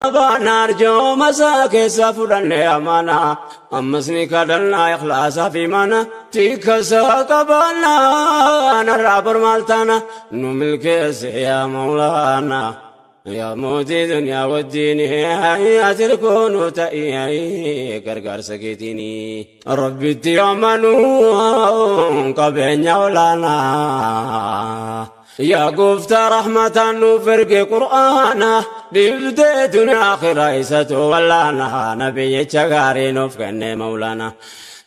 Baana arjooma isaa keessa fudhanne amana ammas ni kadhannaa ikhlaasaa fi mana tikkasaa qabaannaa narraa bor maal taana nu milkeesse yaa Mawlaana yaa mootii duniyaa wajjiin ati koonu ta'ii gargaarsa keetiini Rabbitti amanuu qabeenya olaanaa. Yaa gooftaa rahmataan nuuf erge Qur'aana dhibdee duniyaa akhiraa isatu wallaana nabiyyicha gaarii nuuf kenne Mawlaana.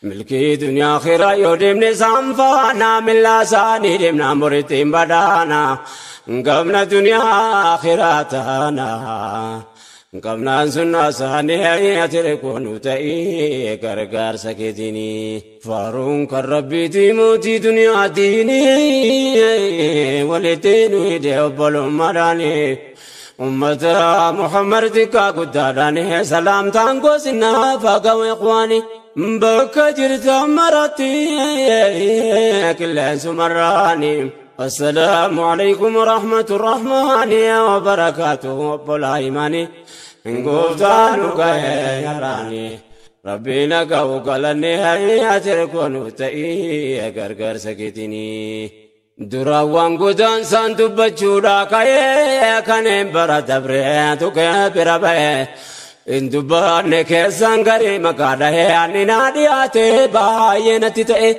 Milkii duniyaa akhiraa yoo deemne isaan faana millaa isaanii deemnaan boritti hin badaana. Qabna duniyaa akhiraa taana. Qabnaan sunnaa isaanii ati koonu ta'ii gargaarsa keetiini. Faaruun kan Rabbiiti mootii duniyaa diini walitti nu hidhe obbolummaadhaani. Ummata Muhammad xiqqaa guddaadhaani salaamtaan gosinaa faagamu ikhwaani. Bakka jirtan maratti qilleensumarraani. السلام عليكم ورحمة الرحمن وبركاته وبلا إيماني قفتان يراني ربي نقو قلني أتركون تأي غرغر سكتني دراوان قدان سان دبچودا كاي كان برا دبره تو كبر بے In dubbanne keessan garii maqaa dhahee ani naa dhiyaate baay'ee natti ta'e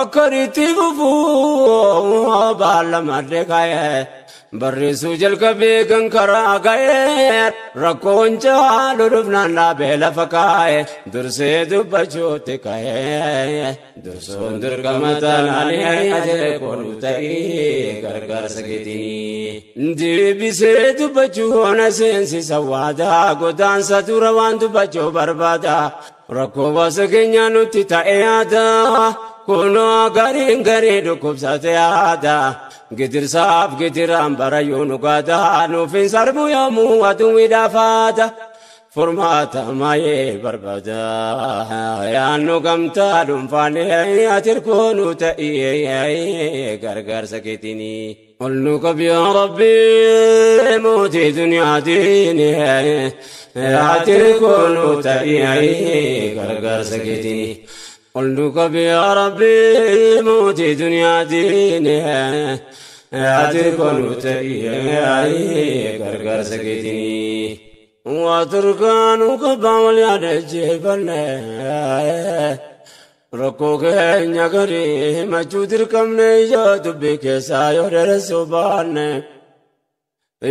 akkanitti fufuu baalamadde ka'e barreessuu jalqabee kan karaa ga'e rakkoon caalu dhufnaan dhaabee lafa kaa'e dursee dubbachuutti ka'e dursuun dirqama taanaan ati koonu ta'ii gargaarsa keetiin deebisee dubbachuu na seensisa waadaa godaansa dura waan dubbachuu barbaada rakkoo baasa keenya nutti ta'e yaada kunoo gariin garii dhukkubsate yaada gidirsaaf gidiraan barayyuu nu gaada nuuf hin sarbu yoomuu aduun midhaafaata furmaata maayee barbaada yaannu gamtaa dhuunfaanii ati koonu ta'ii gargaarsa keetiini. Ol nu qabi yaa Rabbi mootii duniyaa diini ati koonu ta'ii gargaarsa keetiini. Ol nu qabi yaa Rabbi mootii duniyaa diini ati koonu ta'ii gargaarsa keetiini. Waturkaanu qabaa wal yaadachiifanne rakkoo keenya garii himachuu dirqamne yoo dubbii keessaa yoo dheeressuu baanne.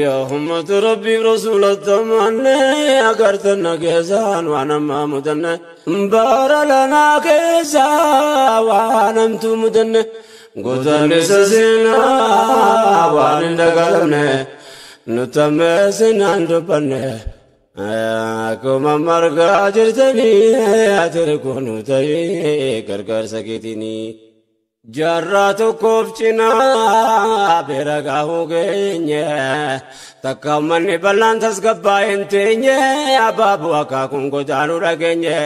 Yaa ummata Rabbiif rasuula tamanne agartanna keessaan waan ammaa mudanne bara lanaa keessaa waan hamtuu mudanne gootannisa seenaa waan hin dagalamne nutammeessinaan dubbanne. Akkuma margaa jirtanii ati koonu ta'ee gargaarsa keetiini. Jaarraa tokkoof cinaa bira gaahuu geenye takka manni bal'aan tasgabbaa'ee hin teenye abaaboo akaakuun godaanuu dhageenye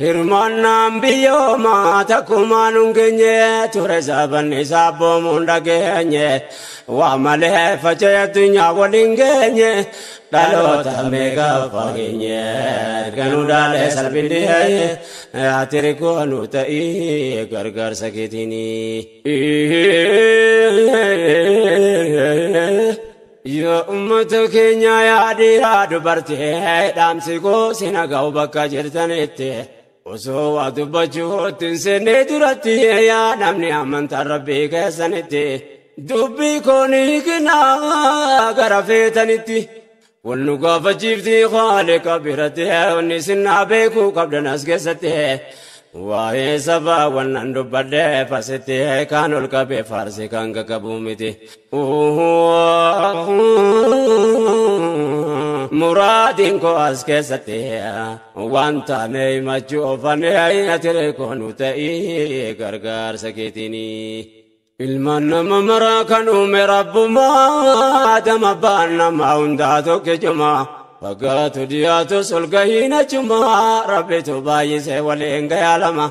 hirmaannaan biyyoomaa takkumaan hin geenye ture sabanni isaa boomuun dhageenye waa malee faca'ee addunyaa waliin geenye dhaloota meeqa fageenye ganuu dhaalee salphindi ati koonu ta'ii gargaarsa keetiini. Yaa ummata keenya yaa dhiiraa dubartii dhaamsi koo sina ga'u bakka jirtanitti osoo waa dubbachuutti hin seenne duratti yaa namni amantaa Rabbii keessanitti dubbii koonii kennaa gara feetanitti. Wal nu gaafachiifti Khaaliqa biratti wanni sinnaa beekuu qabdan as keessatti waa'ee sabaa wannan dubbadhe fasitti kaan ol qabee faarsi kan qaqqabuu miti. Muraadiin koo as keessatti waan taane himachuu oofane ati koonu ta'ii gargaarsa keetiini. Ilmaan nama maraa kan uume Rabbumaa Adama abbaan nama hundaa tokkichuma fagaatu dhiyaatus ol gahiin achumaa Rabbitu baay'isee waliin gayaa lama.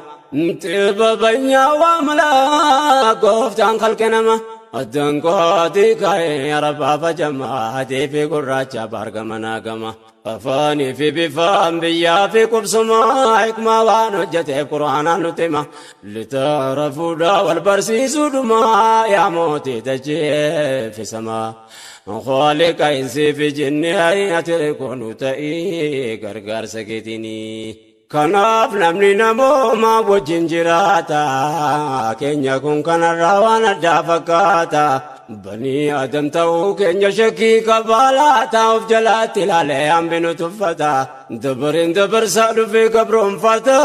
Xibabanya waa malaa gooftaan kalqe nama Addanqooti ka'ee arabaa fajamaa adii fi gurraacha baargamanaa gama. Afaanii fi bifaan biyyaa fi qubsumaa hikmaa waan hojjeteef quraanaan nutti hima. Litaarafuudhaa wal barsiisuudhumaa yaa mootii dachee fi samaa. Khaliqa insi fi jinni ati koonu ta'ii gargaarsa keetiini. Kanaaf namni namooma wajjin jiraata. Keenya kun kanarraa waan addaa fakkaata. Banii Adam ta'uu keenya shakkii qabaalaata. Of jalaatti ilaalee hambinu tuffata. Dabareen dabarsaa dhufee gabroonfata.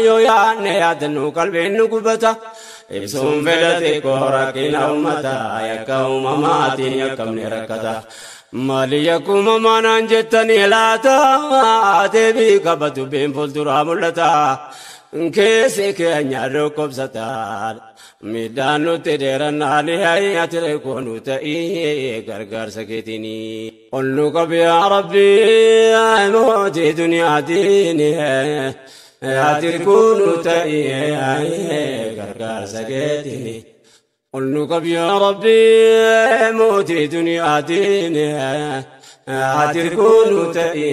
Yoo yaadne yaadannu qalbiin nu gubata. Ibsuun fedha xiqqoo rakkina uummataa yakka uumamaatiin yakkamne rakkata. Maali yakkuma manaan jettanii laata deebii qaba dubbiin fuulduraa mul'ata. Keessi keenya dhukkubsata. Miidhaan nutti dheerannaan ati koonu ta'ii gargaarsa keetiini. Ol nu qabi yaa Rabbi mootii duniyaatiin. Ati koonu ta'ii gargaarsa keetiini. Ol nu qabi yaa Rabbi mootii duniyaatiin. Ati koonu ta'ii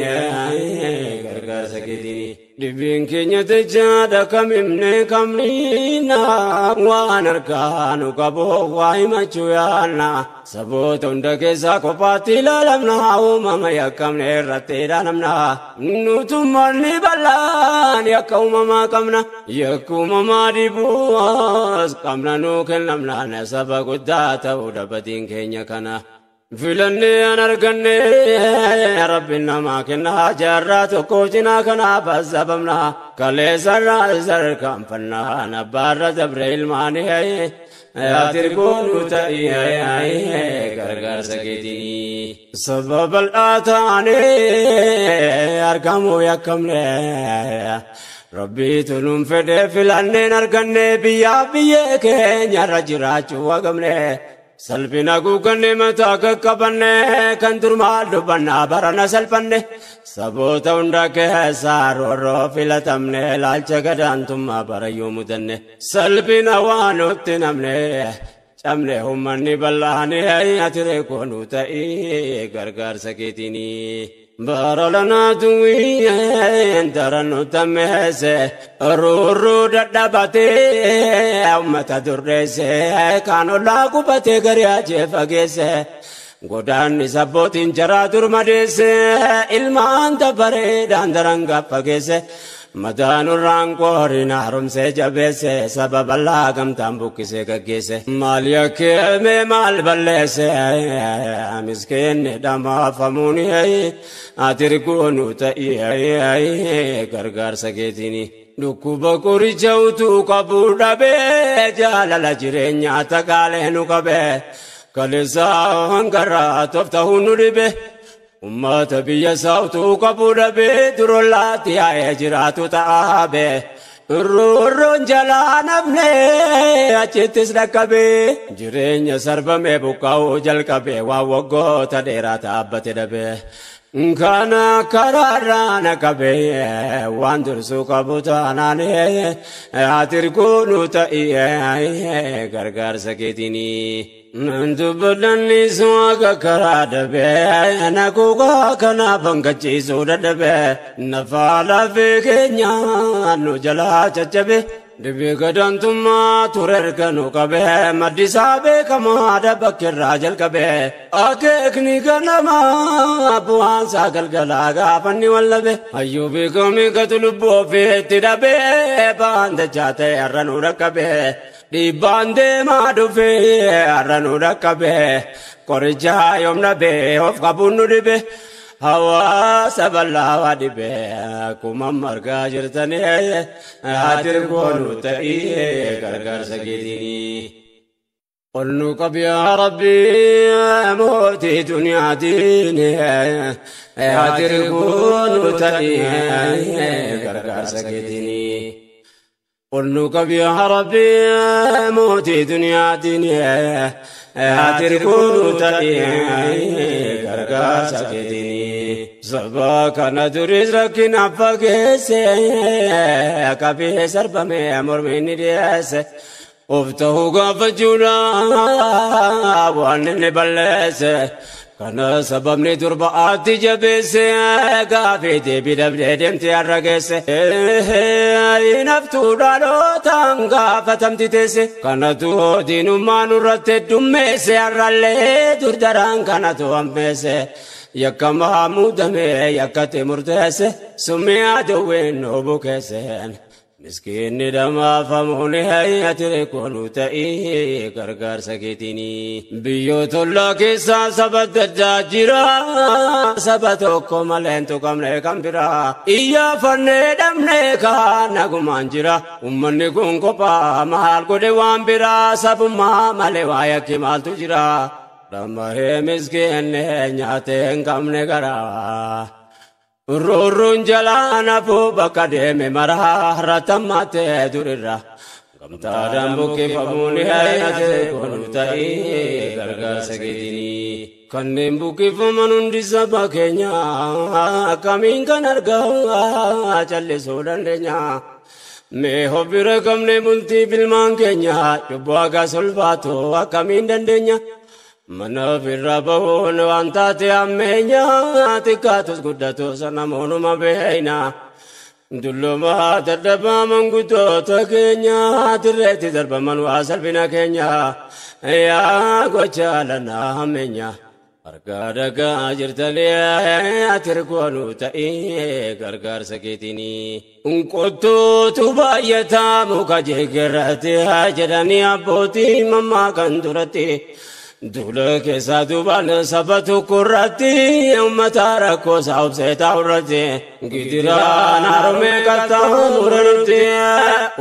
gargaarsa keetiini. Dhibeen keenya jechaadha kamimne kamniina waan harkaa nu qabu waa himachuu yaadna. Saboota hunda keessaa kophaatti ilaalamna uumama yakkamne irratti ilaalamna. Nutummoonni bal'aan yakka uumamaa qabna. Yakka uumamaa dhibuus qabna nuu kennamna saba guddaa ta'uu dhabatiin keenya kana. Filannee an arganne rabbiin namaa kenna jaarraa tokko cinaa kanaaf azabamna kaleessarraa sarkaanfannaa abbaarra dabre ilmaanii ati koonu ta'ii gargaarsa keetiini. Saba bal'aa taanee argamuu yakkamne Rabbiitu nuun fedhee filanneen arganne biyyaa biyyee keenyarra jiraachuu wagamne. Salphina guuganne mataa qaqqabanne kan dur maal dubbannaa barana salphanne saboota hunda keessaa roorroo filatamne ilaalcha gadaantummaa barayyuu mudanne salphina waan nutti namne cabne uummanni bal'aanii ati koonu ta'ii gargaarsa keetiini. Bara lanaa duwween daran nu tammeesse ruurruu dadhabatee uummata durreesse kaan ollaa gubatee garii ajee fageesse godaanni sabbootiin jaraa dur madeesse ilmaan dabareedhaan daran gaffageesse madaanurraan qooriin haaromsee jabeesse saba bal'aa gamtaan buqqisee gaggeesse maal yakkeeme maal balleesse miskiinni dhamaafamuun ati koonu ta'ii gargaarsa keetiini. Dhukkuba qoricha utuu qabuu dhabee jaalala jireenyaa taqaalee nu qabee kaleessaa hangarraa tooftahuu nu dhibe. Uummata biyya isaa utuu qabuu dhabee durollaatti yaa'ee jiraatu ta'aabe. Roorroon jalaa namne achittis dhaqqabee jireenya sarbamee buqqaa'uu jalqabee waan waggoota dheeraa dhaabbate dhabee. Kana karaarraa na qabee waan dursuu qabu taanaan ati koonu ta'ii gargaarsa keetiini. Dubbadhannis waaqa karaa dhabee na kuukaa kanaaf hanqachiisuu dadhabee nafaa lafee keenya nu jalaa caccabe. Dhibee gadaantummaa ture erga nu qabee maddisaa beekamaa dabbakkeerraa jalqabee akeekni ganamaa bu'aansaa galgalaa gaafanni wallabe hayyuu beekamii gatu lubbuu ofiitti dhabee ba'aan dachaa ta'e har'a nu dhaqqabee dhiibbaan deemaa dhufee har'a nu dhaqqabee qoricha yoom dhabee of qabuun nu dhibe. Hawaasa bal'aa waa dhibee akkuma margaa jirtanii ati koonu ta'ii gargaarsa keetiini. Ol nu qabi yaa Rabbi mootii duniyaatiin ati koonu ta'ii gargaarsa keetiini. Ol nu qabi yaa Rabbi mootii duniyaatiin ati koonu ta'ii gargaarsa keetiini. Saba kana duris rakkina fageesse qabee sarbamee mormiin ni dhiyeesse. Of ta'uu gaafachuudha waan inni balleesse. Kana sababni durba ati jabeesse gaafii deebii dhabdee deemte har'a geesse. Naftuu dhalootaan gaafatamti teesse. Kanatu diinummaa nurratti heddummeesse har'allee durdaraan kanatu hammeesse. Yakkamaa muudamee yakkatti murteesse summii aduwwiin nu bukeesseen. Miskiinni dhamaafamuun ati koonuu ta'ii gargaarsa keetiini. Biyyoota ollaa keessaa saba adda addaa jira. Saba tokko malee hin tuqamne kan biraa. Iyyaafannee dhabnee kaan nagumaan jira. Uummanni kun kophaa maal godhe waan biraa. Sabummaa malee waa yakki maaltu jira. Dhamahee miskiinni nyaatee hin qabne garaa. Rurruun jalaan hafuu bakka deeme maraa ratammaatee durirra. Gamtaadhaan buqqifamuun ati koonuu ta'ii gargaarsa keetiini. Kanneen buqqifaman hundi saba keenya akkamiin kan argaa callisuu dandeenya. Mee hobbira qabne bultii bilmaan keenya cubbuu akka sulfaatu akkamiin dandeenya. Mana ofirra bahuun waan taate ammeenya xiqqaatus guddatus namoonuma beeyna. Dullumaa dadhabaa manguddoota keenya dirreetti darbaman waa salphina keenya. Yaa gocha lanaa hammeenya. Harkaa dhagaa jirtanii ati koonuu ta'ii gargaarsa keetiini. Qottuutu baay'ataa muka jegerratti jedhanii abbootii mammaa kan duratti. Duula keessaa duubaan saba tokko irratti uummata rakkoo isaa obsee taa'u irratti gidiraan harmee qaxxaamuratti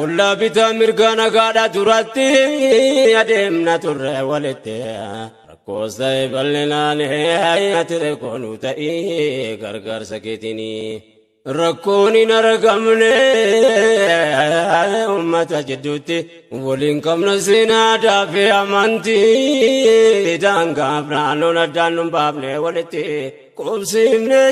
ollaa bitaa mirga nagaadha duratti adeemna turre walitti rakkoos ta'e bal'inaan ati koonuu ta'ii gargaarsa keetiini. Rakkoon hin argamne uummata jidduutti waliin qabna seenaa fi amantii daangaaf naannoon addaan nu baafne walitti qubsiifne.